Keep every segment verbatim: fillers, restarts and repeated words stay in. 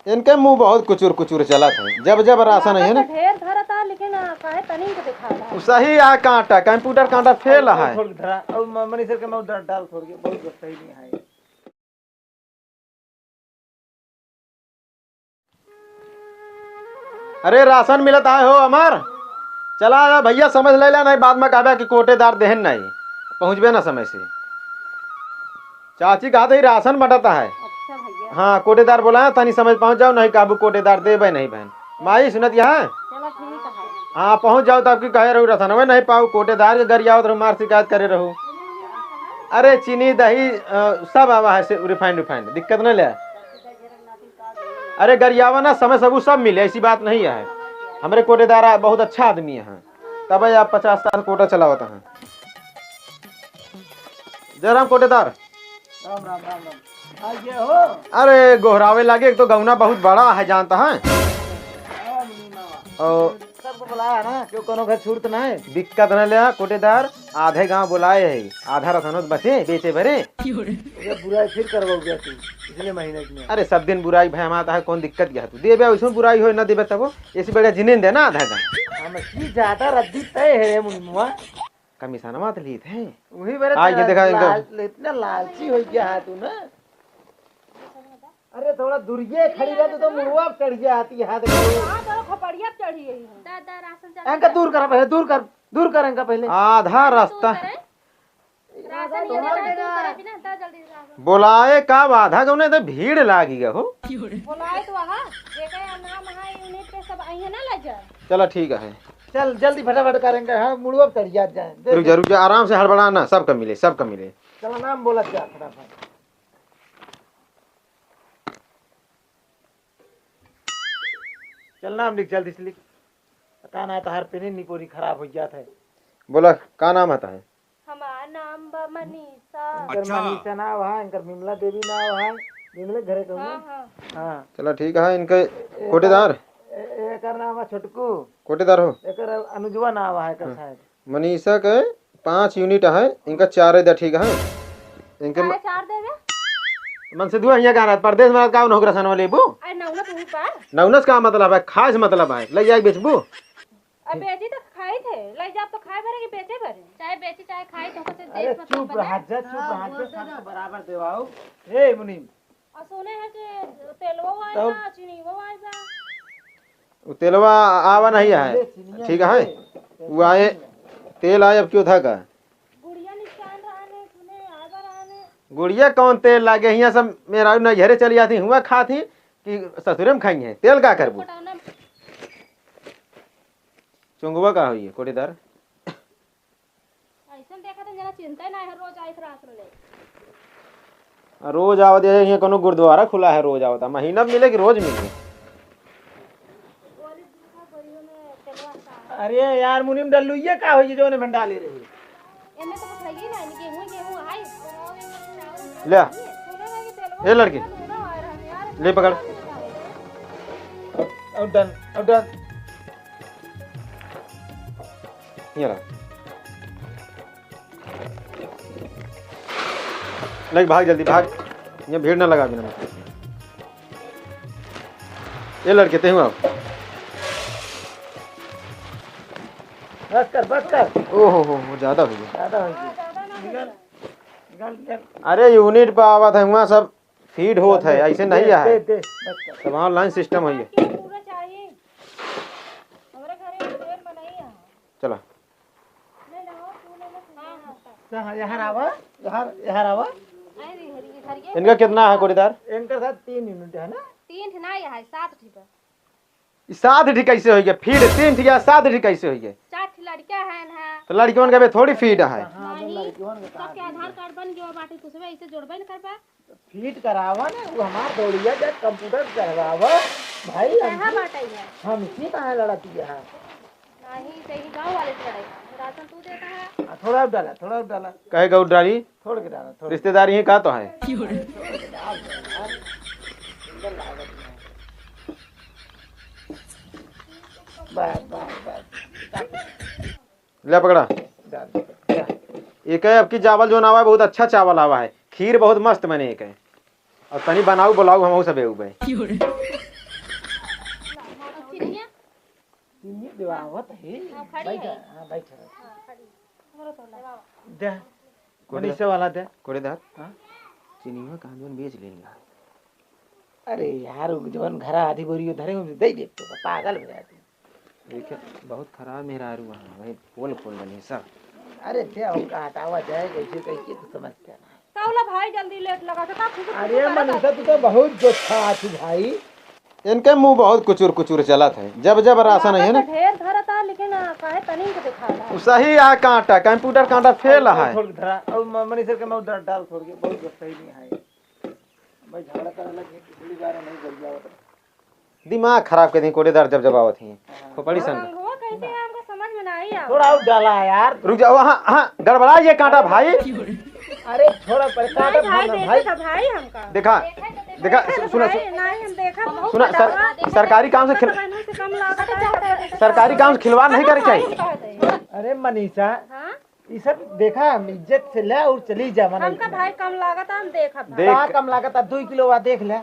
इनके मुँह बहुत कुचुर कुचुर चलत है, जब जब राशन है ना। ढेर धरत है, लेकिन, आ, काहे तनी के दिखावा। उ सही आ काँटा, कंप्यूटर काँटा फेल है। थोड़ धरा, और म-, मनीषर के मऊ डाल, डाल थोड़ के, बहुत सही नहीं है। अरे राशन मिलत है हो अमर, चला आवा भइया, समझ लेला, नहीं बाद में कहबे कि कोटेदार देहन नहीं, पहुँचबे ना समय से। चाची कहत ही राशन बँटत है। अच्छा भइया। हाँ, कोटेदार बोला है, तनी समय पहुँच जाओ, नहीं काबू कोटेदार देबे नहीं बहन। माई सुनत यहाँ? चला ठीक है। हाँ, पहुँच जाओ, तब की कहे रहू राशन, वह नहीं पाऊ, कोटेदार के गरियावत रहू, मार शिकायत करे रहू। अरे चीनी, दही, अ, सब आवा है से refined, refined, दिक्कत नहीं ले। अरे गरियावा ना, समय सबू सब मिले, ऐसी बात नहीं है। हमरे कोटेदार बहुत अच्छा आदमी है, तब आप पचास साठ कोटा चलावत हैं। जय राम कोटेदार। राम, राम, राम, राम। आ, ये हो। अरे गोहरावे लागे, एक तो गौना बहुत बड़ा है, जानता है। हाँ, मुनीमा। और सबको बुलाया ना, क्यों कोनो घर छूट तो नहीं? दिक्कत न ले कोटेदार, आधे गाँव बुलाए है, आधा रसनोत बचे बेचे बरे। ये बुराई फिर करवाओगे तू पिछले महीने में। अरे सब दिन बुराई भाई हमारा है, कौन दिक्कत गया तू देबे, उसमें बुराई हो ना देबे तब, ऐसी बढ़िया जिनिन दे ना आधा गाँव। हम की ज्यादा रद्दी तय है रे मुनीमा। कमीशनवा तो लीत है। वही मेरे आ, ये देखा इनका। लाल-, इतना लालची हो गया है तू ना। अरे थोड़ा दूरिये खड़ी रहती तो मुड़वा पे चढ़ जाती है, हाथ में। हाँ, तो खोपड़िया पे चढ़ी गई है। दा, दा, राशन चढ़ इनका गया। दूर कर पहले, दूर कर, दूर कर इनका पहले। आधा दूर रास्ता। करे। राशन ये थोड़ा वाला दूर करे बिना, दा जल्दी राशन। बोलाए का आधा गाँव ने तो भीड़ लागी गया हो। बोलाए तो वहाँ, जेकर नाम है यूनिट पे सब आइए ना ले जा। चला ठीक है। चल जल्दी फटाफट करेंगे, हाँ, मुड़वा पे चढ़ जात जाए। दे, रुक जा, दे। रुक जा, आराम से हड़बड़ा ना, सबका मिले, सबका मिले। चला नाम बोलत जा फटाफट। चल नाम लिख, जल्दी से लिख। पता ना तहार पेने निपोरी खराब हो जात है। बोला, का नाम है तहार? हमार नाम बा मनीषा। इनकर अच्छा। मनीषा नाव है, इनकर विमला देवी नाव है। विमला घरे कहूँ हाँ, ना? हाँ। हाँ। चला ठीक है, इनके एकर, कोटेदार? ए-, एकर नाम है छोटकू। कोटेदार हो? एकर अनुजवा नाव है एकर हाँ। शायद। मनीषा के पाँच यूनिट है, इनका चार दे ठीक है। इनके म-, काहे चार देबे? मन से दुआ हियाँ कहाँ रहत, परदेस में रहत का उन्हों के रसनवा लेबू? अरे नौनस वही पार। नौनस का मतलब है, खाए से मतलब है, ले जाए बेचबू? अब बेची तो खाई थे, ले जाब तो खाए भरे कि बेचे भरे? चाहे बेची चाहे खाई तो कुछ अरे देश में चुप बने। रहा जा, चुप हाँ, रहा जा, बोल दे सबको ना। बराबर देवाओ। ए मुनीम, आ सुने हैं कि तेलवो आए तब बा, चीनीवो आए बा। उ तेलवा आवा नहीं है, ले, चीनिया ठीक है? ले। उ आए, तेल आए अब क्यों था का? गुड़िया निशान रहा ने, सुने आए बा रहा ने। गुड़िया कौन तेल लागे? हियाँ सब मेहरारू नैहरे चली जाती, हुआ खाती कि ससुरे में खाई हैं। तेल का करबू? पटाना। चुंगवा का होई है, कोटेदार? अइसन देखा त जना चिंता ना है, रोज आइस रात ले। आ, रोज आवत है, यहाँ कोनो गुरुद्वारा खुला है, रोज आवत है। महीना में मिले कि रोज मिले? अरे यार, मुनीम डल्लू, ये का होई, जो ने भंडाले रही? एमे तो कुछ है ही ना, गेहूं, गेहूं आई। ले। सुनो ना, ये तेलवा ए लड़की, कितना दूना आ रहा है यार, ले पकड़। अब डन, अब डन। ये रहा। ले भाग जल्दी भाग, ये भीड़ ना लगा बिना। ये लड़के ते हुआ। बस कर, बस कर। ओहो हो हो, ज्यादा हो गया। ज्यादा हो गया। निकाल, निकाल, निकाल। अरे यूनिट पे आवत है, हुआ सब फीड होत है, ऐसे नहीं दे, है। दे, दे, बस कर। सब ऑनलाइन सिस्टम है ये। पूरा चाहिए। हमारे घरे में तेल बनाई है। चला। ले लो, तू ले लो, तू ले लो। हाँ, हाँ। यहाँ, यहाँ आवा, यहाँ, यहाँ आवा। अरे, हरी, हरी, हरी। इनका कितना है कोटेदार? इनका साथ तीन यूनिट है ना? तीन ठे ना, यहाँ है, सात ठे बा। ई सात ठी कैसे होइगे? फीड तीन ठी या सात ठी कैसे होइगे? चार ठी लड़का है ना। तो लड़कियों के भी थोड़ी फीड है। हाँ, तो नहीं, लड़कियों के सबके साथ आधार कार्ड बन गयो बाटे, कुछ भी ऐसे जोड़बे न करबा। फीड करावा ना, वो हमार दौड़िया जा कंप्यूटर करवावा। भाई, कहाँ हम बाटे है? हम इसी कहाँ लड़ती है? नहीं, तो यही गाँव वाले से लड़ाई। राशन तू देता है। हाँ, थोड़ा और डाला, थोड़ा और डाला। कहे गौ डाली? थोड़ के डाला, थोड़। रिश्तेदारी ही का तो है। बस, बस, बस। ले पकड़ा। डाल दे, डाल। एक है, अब की चावल जो आवा है, बहुत अच्छा चावल आवा है, खीर बहुत मस्त बने एक है। और तनी बनाऊ बोलाऊ, हमहू सबे उबे। चिनिया? चिनिया देवावत है। हाँ, खड़ी बैठा, है। हाँ, बैठा। हाँ, खड़ी। दे। कोड़े मनीषा वाला दे। कोड़ेदार। हाँ? चिनिया कहाँ जौन बेच लेनी यार। अरे यार, उ जौन घरा आधी बोरी धरे, उनसे दे दे, तो पागल हो जाती। देखे, बहुत खराब मेहरारू है भाई, पोल खोल देनी सब। अरे दे, हम कहाँ हटावा जाए, कैसे, कैसे, तो समझते ना। का होला भाई, जल्दी लेट लगा के, का खुद अरे खुद मनीषा, तू तो बहुत जोच्छा आथू भाई। इनके मुंह बहुत कुचुर कुचुर चलत है, जब जब राशन है ना। ढेर धरत है, लेकिन, आ, काहे तनी के दिखाता है। उ सही आ कांटा, कंप्यूटर कांटा फेल है। थोड़ धरा, और म-, मनीषा के मैं डर डाल छोड़ के, बहुत सही नहीं है। भाई झगड़ा करे लगे, पिछली बार नहीं जल जावत। दिमाग खराब कर दी, कोड़ेदार जब जब आवत ही। हाँ। खोपड़ी सन। रंगवा कैसे है, हमको समझ में नहीं आवा। थोड़ा और डाला है यार। रुक जाओ, हाँ, हाँ, गड़बड़ा ये कांटा भाई। अरे छोड़ा, पर कांटा नहीं भाई, भाई। देखा था भाई हमका। देखा, देखा, देखा सु-, सुना, भाई, सु-, नहीं, हम देखा बहुत सुना, सर-, ज्यादा। सरकारी काम से खिल-, बहनों से कम लागत है। सरकारी काम से खिलवाड़ नहीं करे चाहिए। अरे मनीषा, हाँ? ई सब देखा, हम इज्जत से ले और चली जा, मने हमका भाई कम लागत, हम देखब। देख। का कम लागत, दुई किलो वा देख ले।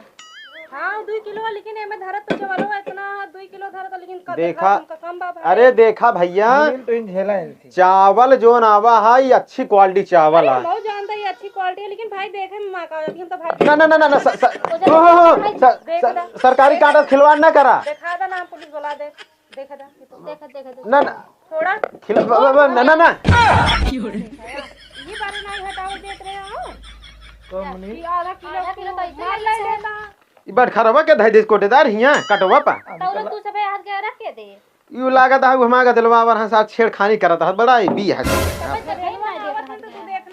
हाँ, दुई किलो, लेकिन एमे धरत तो चावलो इतना है, दुई किलो धरत, लेकिन क-, देखा, देखा, हमका कम बा भाई। अरे देखा भैया, मिल तो इन झेला इनसे। चावल जोन आवा है, ये अच्छी quality चावल अरे, है। हम जानते हैं अच्छी quality है, लेकिन भाई देखे में माँ का, अभी हम तो भाई ना, ना, ना, ना, ना, स-, स-, ओ, जा, हो, हो, हो, देख स-, स-, दा। सरकारी कागज खिलवाड़ ना करा। देखा दा ना, पुलिस बुला दे। देखा दा। देखा, देखा, देखा। ना, ना। थोड़ा। खिला-, ब-, ब-, ब-, ना, ना, ना। ये बारे नहीं हटावे देत रहे हो। तो मनी? ये आधा किलो आधा किलो तो ऐसे मार ही ले है। लेना। ई बटखरवा के धइ दे कोटेदार हियां कटवा पा। तौला तू सबे हाथ के रख के दे। यू लागत है, वो हमारा गदलवा वर हंसा छेड़खानी करत है, बड़ा ही बी है। सबे जगह ही ना देत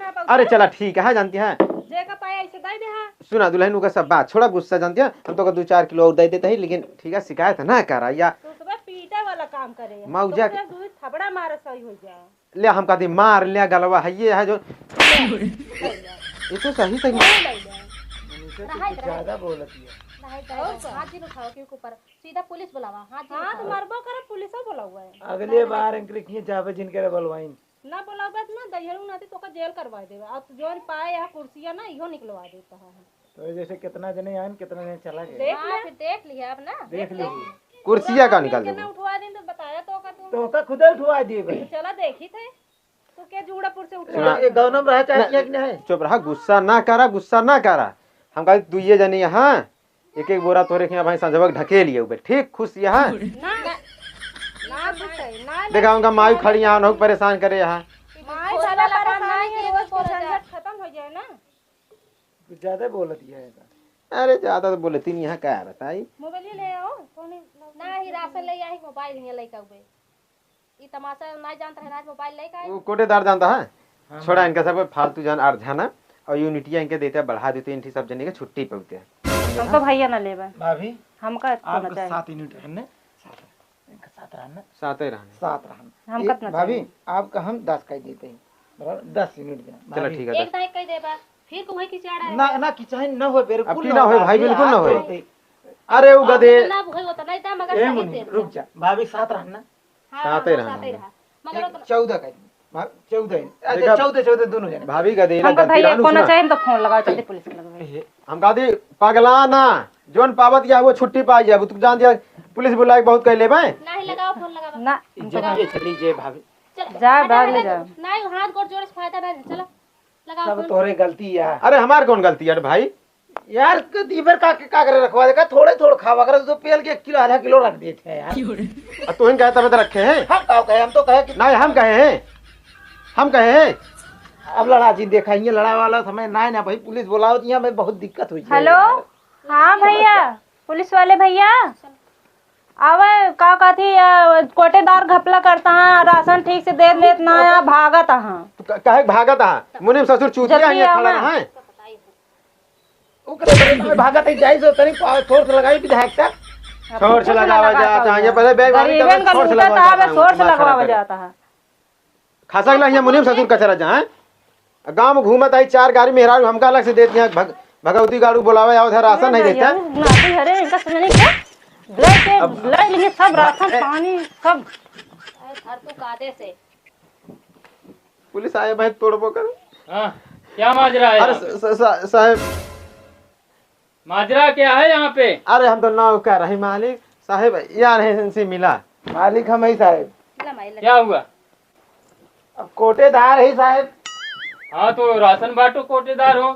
रहत है। अरे चला ठीक है, जानती है। जेका पाए ऐसे दे दे, हाँ। सुना दुल्हन, उका सब बात छोड़ा, गुस्सा जानती है, हम तो का दो चार किलो और दे देते हैं, लेकिन ठीक है, शिकायत ना करा या। तू सुबह पीटे वाला काम करे। मौजा तो के फिर दूध थपड़ा मारे सही हो जाए। ले, हम कहती मार ले गलवा है, ये है जो, ये तो सही सही। ले ले। मनीषा, तू रहा कुछ है, ज्यादा बोलत है। रहा है, और का? हाथ जिन उठाओ के ऊपर, सीधा पुलिस बुलावा, हाथ जिन हाँ, तो उठाओ। मरबो करे, पुलिसो बुलावा है। अगले बार इनके लिए जावे जिनके रे बुलवाइन। ना बोलाबत ना, दहियरू नाती तोका जेल करवा देबे। अब जौन पाए यहाँ कुर्सिया ना, इहो निकलवा देता है। तो जैसे कितना जने आए, कितना जने चला गए। देख हाँ, ले। फिर देख लिया अब ना। देख देख ली। ले। कुर्सिया का निकाल देबो। उठवा दिन तो बताया तो का तू। तो का खुदे उठवा दिए भाई। चला देखी थे। तू के जूड़ापुर से उठवा सुना। ये गौनम रहा चाहती है कि नहीं? चुप रहा, गुस्सा ना करा, गुस्सा ना करा। हम कहा दुइये जने यहाँ एक एक बोरा तोरे के यहाँ भाई संजवा के ढकेल लिए ऊपर। ठीक, खुश यहाँ? ना, ना, ना, कुछ नहीं, ना, देखा, उनका माई खड़ी यहाँ, उनको परेशान करे यहाँ। माई वाला परेशानी है, रोज के झंझट खत्म हो जाए ना। कुछ ज्यादा बोल दिया है। अरे, ज्यादा तो बोले तीन यहाँ का रहता है? मोबाइल ले आओ, फोन ही ना, ही राशन ले आई, मोबाइल ही लेके आवे। ई तमाशा ना जानत रहे, आज मोबाइल लेके आए। वो कोटेदार जानता है? हाँ, छोड़ा हाँ। इनका सब फालतू जान आर जाना और यूनिटिया इनके देते बढ़ा देते, इनकी सब जने के छुट्टी पे होते हैं। हमका भैया ना लेबा। भाभी, हमका इतना आपका चाहिए। सात यूनिट है ना? सात, इनका सात रहन ना? सात ही रहन। सात रहन। हमका ए, इतना भाभी, चाहिए। आपका हम दस कह देते हैं। बराबर, दस यूनिट देना। चलो भाभी। ठीक है, एक दस। दाई कह देबा, फिर को वही की चाड़ा है। ना, ना, कि चाहे ना हो, बिल्कुल अब की ना ना हो, हो, भाई, भाभी, बिल्कुल ना आप हो। बोलते। अरे, वो अब गधे। ना हो, वो तो नहीं था, मगर ए, सही मुन्नी, दे दे। रुक जा। भाभी, सात रहन ना? हाँ, सात ही हाँ, रहन सात ही हमने। रहा। मगर एक उतना चौदह का, हाँ, चौदह। अच्छा, देखा, चौदह, चौदह दोनों जने। भाभी का देना हमका गलती भाई रहनु, एक कोना सुना। चाहिए, हम तो फोन लगाओ, चलते पुलिस के लगे। ए, हम कहा दी, पगला ना, जोन पावत या वो छुट्टी पाई जाए, तू जान दिया, पुलिस बुलाए बहुत कह ले भाई। नहीं लगाओ, फोन लगाओ। ना, इज्जत ये चली जे भाभी। चल, जा, हटा, भाग ले हटा, जा। नहीं, हाथ गोड़ जोड़े से फायदा नहीं, चलो, लगाओ सब फोन। तोहरे गलती है। अरे, हमार कौन गलती है भाई? यार, क-, ई बेर का, का करे रखवा दे, का थोड़े थोड़ खावा करे, तो पेल के एक किलो, आधा किलो रख देते हैं यार। आ, तू ही कहे तबे तो रखे हैं। हम का कहे, हम तो कहे कि नहीं, हम कहे हैं, हम कहे हैं। अब लड़ा जी, देखा, ये लड़ा वाला समय ना है ना भाई, पुलिस बुलाओ तो यहाँ में बहुत दिक्कत हुई है हेलो, यार। हाँ भैया, पुलिस वाले भैया, आवे, का कहती, आ, कोटेदार घपला करता है, राशन ठीक से दे लेत ना है, भागत है। तो क-, काहे भागत है? मुनीम ससुर चूतिया जल्दी है, ये खड़ा आवे। रहा है। ओकरे बाद भागत है, जाई सो तनी पा-, सोर्स लगाई विधायक तक। सोर्स लगावा जाता है, ये पहले बैग वाली गरीबन का सोर्स लूटत लगावा है, जाता है, सोर्स लगवावा जाता है। खसक ला हियाँ मुनीम ससुर कचरा जा, हैं? गाँव में घूमत आई चार गाड़ी मेहरारू हमका अलग से देती हैं, भग-, भगवती गाड़ू बोलावे आवत है, राशन नहीं देते हैं। नाती हरे, इनका सुनने क्या? ले के, अब ले लिए सब राशन ए- पानी, सब। अरे, धर तू कादे से। पुलिस आए भाई, तोड़बो कर। हाँ, क्या माजरा है अरे यहाँ पे? स-, स-, स-, साहब, माजरा क्या है यहाँ पे? अरे, हम तो नौकर है मालिक। साहेब, यार है, इनसे मिला। मालिक हम ही साहेब। क्या हुआ? अब कोटेदार है साहेब। हाँ, तो राशन बांटो, कोटेदार हो।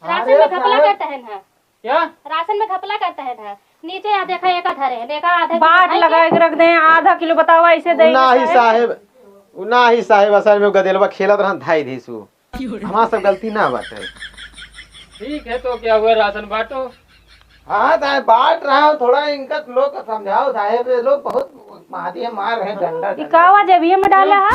राशन अरे में घपला साहेब। करता है ना। क्या? राशन में घपला करता है ना। नीचे यहाँ देखा, एक आधा रहे, देखा आधा बाट भाई लगा के के रख दे, आधा किलो बतावा, ऐसे दे ना ही साहेब। साहेब, उ ना ही साहेब, असल में उ गदेलवा खेलत रहन, धाई धीसू। हमार सब गलती ना बाटे। ठीक है, तो क्या हुआ, राशन बांटो। हाँ, ताए बांट रहा हूँ, थोड़ा इनका लोग समझाओ साहेब, ये लोग बहुत मारी है, मार रहे, डंडा, ई डंडा। कावा जेबिया में डाला है?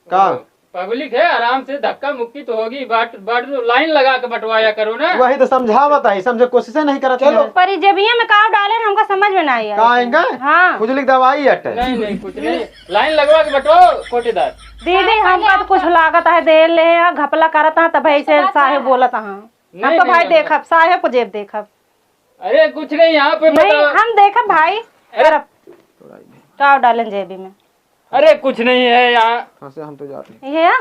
का? पब्लिक है, आराम से धक्का मुक्की तो होगी, बाट, बाट दो, लाइन लगा के बंटवाया करो ना। वही तो समझावत है, समझे कोशिशें नहीं करत चलो। है। पर ई जेबिया में का डाले, हमका समझ में ना आई। का आएगा? हाँ। खुजली की दवाई अटे। नहीं, नहीं, कुछ नहीं। लाइन लगवा के बटो, कोटेदार। दीदी, हमका तो कुछ लागत है, देर ले है, घपला करत है, तब ऐसे साहेब बोलत है। हम नहीं, तो नहीं, भाई नहीं। देखब, साहेब को जेब देखब। अरे, कुछ नहीं, यहाँ पे नहीं, बताओ। हम देखब भाई, अरे। करब। का डालें जेबी में? अरे, कुछ नहीं है यहाँ। हाँ, से हम तो जाते हैं। ये है?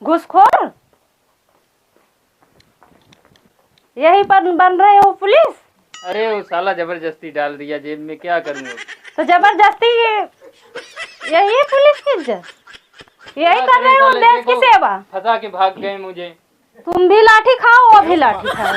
घुसखोर, यही पर बन रहे हो पुलिस? अरे, वो साला जबरदस्ती डाल दिया जेब में, क्या करूँ? तो जबरदस्ती ये, यही है पुलिस की इज्जत? यही क्या कर रहे हो देश की सेवा? फंसा के भाग गए मुझे। तुम भी लाठी खाओ, वो भी लाठी खाओ।